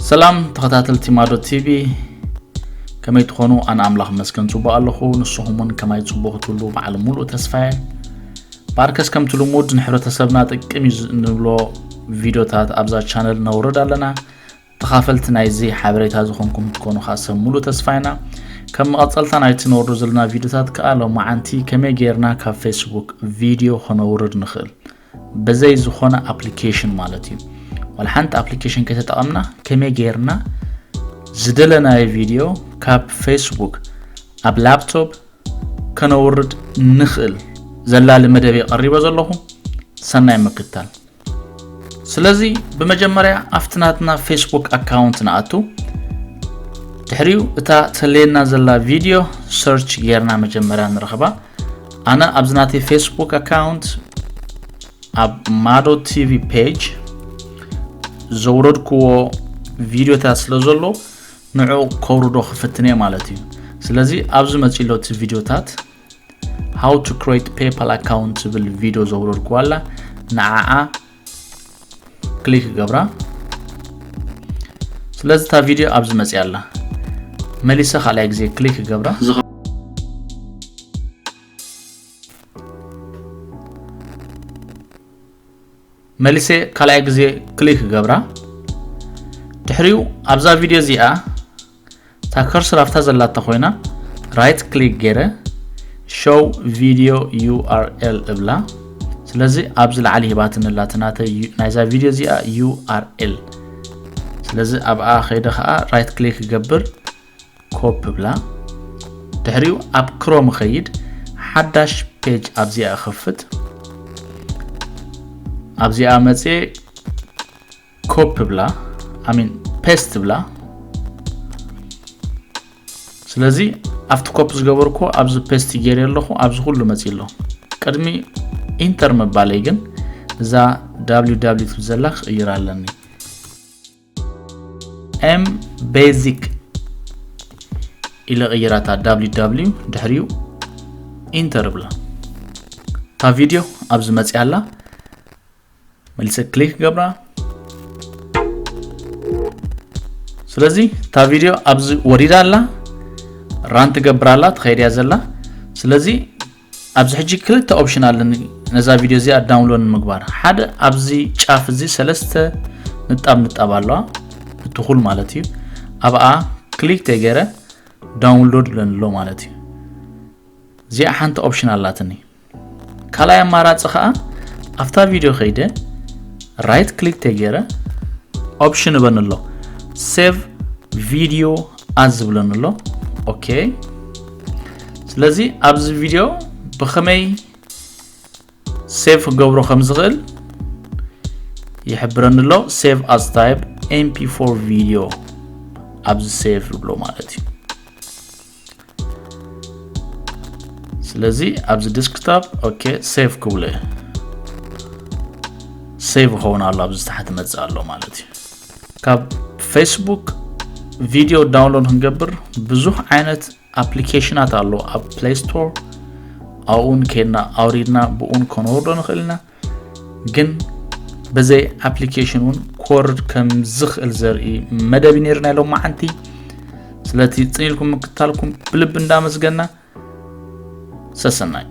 ሰላም ተኸታተልቲ ማዶ ቲቪ፣ ከመይ ትኾኑ? ኣነ ኣምላኽ መስገን ጽቡቕ ኣለኹ። ንስኹም እውን ከማይ ጽቡቕ ክትብሉ በዓል ሙሉእ ተስፋ እየ። ባርከስ ከምቲ ልሙድ ንሕብረተሰብና ጥቅም እዩ ዝ-፣ እንብሎ ቪዲዮታት ኣብዛ ቻነል ነውርድ ኣለና። ተኻፈልቲ ናይዚ ሓበሬታ ዝኾንኩም ክትኮኑ ከዓ ሰብ ሙሉእ ተስፋ ኢና። ከም መቐጸልታ ናይቲ ነውርዶ ዘለና ቪዲዮታት ከዓ ሎማዓንቲ ከመይ ጌርና ካብ ፌስቡክ ቪዲዮ ከነውርድ ንኽእል። በዘይ ዝኾነ ኣፕሊኬሽን ማለት እዩ። ዋላ ሓንቲ ኣፕሊኬሽን ከይተጠቐምና ከመይ ጌርና ዝደለናዮ ቪድዮ ካብ ፌስቡክ ኣብ ላፕቶፕ ከነውርድ ንኽእል ዘላሊ መደብ የቐሪበ ዘለኹ። ሰናይ ምክታል። ስለዚ ብመጀመርያ ኣብቲ ናትና ፌስቡክ ኣካውንት ንኣቱ። ድሕሪኡ እታ ተለየና ዘላ ቪድዮ ሰርች ጌርና መጀመርያ ንረኽባ። ኣነ ኣብዚ ናተይ ፌስቡክ ኣካውንት ኣብ ማዶ ቲቪ ፔጅ ዘውረድክዎ ቪድዮታት ስለ ዘሎ ንዕኡ ከውርዶ ክፍትን እየ ማለት እዩ። ስለዚ ኣብዚ መፂሎ እቲ ቪድዮታት How to create PayPal account ዝብል ቪድዮ ዘውረድክዋ ኣላ፣ ንዓዓ ክሊክ ገብራ። ስለዚ እታ ቪድዮ ኣብዚ መፅያ ኣላ። መሊሰ ካልኣይ ግዜ ክሊክ ገብራ። መሊሰ ካልኣይ ግዜ ክሊክ ገብራ። ድሕሪኡ ኣብዛ ቪድዮ እዚኣ እታ ከርሰር ኣብታ ዘላታ ኮይና ራይት ክሊክ ገይረ ሾው ቪድዮ ዩ ኣር ኤል እብላ። ስለዚ ኣብዚ ላዕሊ ሂባትኒ ኣላ እቲ ናተይ ዩ-፣ ናይዛ ቪድዮ እዚኣ ዩ ኣር ኤል። ስለዚ ኣብኣ ከይደ ከዓ ራይት ክሊክ ገብር፣ ኮፕ እብላ። ድሕሪኡ ኣብ ክሮም ኸይድ፣ ሓዳሽ ፔጅ ኣብዚኣ እኸፍት። ኣብዚኣ መፅየ ኮፕ እብላ፣ ኣሚን ፔስት እብላ። ስለዚ ኣብቲ ኮፕ ዝገበርኩ ኣብዚ ፔስት ገይረ ኣለኹ፣ ኣብዚ ኩሉ መፂ ኣሎ። ቅድሚ ኢንተር ምባለይ ግን እዛ ዳብሊው ዳብሊው ትብል ዘላ ክቕይር ኣለኒ። ኤም ቤዚክ ኢለ ቅይራታ፣ ዳብሊው ዳብሊው፣ ድሕሪኡ ኢንተር እብላ። እታ ቪድዮ ኣብዚ መፅያ ኣላ። መሊሰ ክሊክ ገብራ። ስለዚ እታ ቪድዮ ኣብዚ ወሪዳ ኣላ፣ ራን ትገብር ኣላ፣ ትኸይድ እያ ዘላ። ስለዚ ኣብዚ ሕጂ ክልተ ኦፕሽን ኣለኒ ነዛ ቪድዮ እዚኣ ዳውንሎድ ንምግባር። ሓደ ኣብዚ ጫፍ እዚ ሰለስተ ንጣብ ንጣብ ኣለዋ፣ ብትኹል ማለት እዩ። ኣብኣ ክሊክ ተገይረ ዳውንሎድ ብለንሎ ማለት እዩ። እዚኣ ሓንቲ ኦፕሽን ኣላትኒ። ካልኣይ ኣማራፂ ከዓ ኣብታ ቪድዮ ከይደ ራይት ክሊክ ተገይረ ኦፕሽን እበንሎ ሴቭ ቪድዮ ኣዝ ዝብለንሎ። ኦኬ። ስለዚ ኣብዚ ቪድዮ ብኸመይ ሴቭ ክገብሮ ከም ዝኽእል ይሕብረኒ ኣሎ። ሴቭ ኣዝ ታይፕ ኤም ፒ ፎር ቪድዮ ኣብዚ ሴቭ ይብሎ ማለት እዩ። ስለዚ ኣብዚ ዲስክቶፕ ኦኬ ሴቭ ክብሎ እየ። ሴቭ ይኸውን ኣሎ፣ ኣብዚ ታሕቲ መፅእ ኣሎ ማለት እዩ። ካብ ፌስቡክ ቪድዮ ዳውንሎድ ክንገብር ብዙሕ ዓይነት ኣፕሊኬሽናት ኣሎ ኣብ ፕሌይ ስቶር። ኣብኡን ከድና ኣውሪድና ብኡን ከነወርዶ ንኽእል ኢና። ግን በዘይ ኣፕሊኬሽን እውን ክወርድ ከም ዝኽእል ዘርኢ መደብ እዩ ነይሩ ናይ ሎማዓንቲ። ስለቲ ፅን ኢልኩም ምክታልኩም ብልቢ እንዳመስገና ሰሰናይ።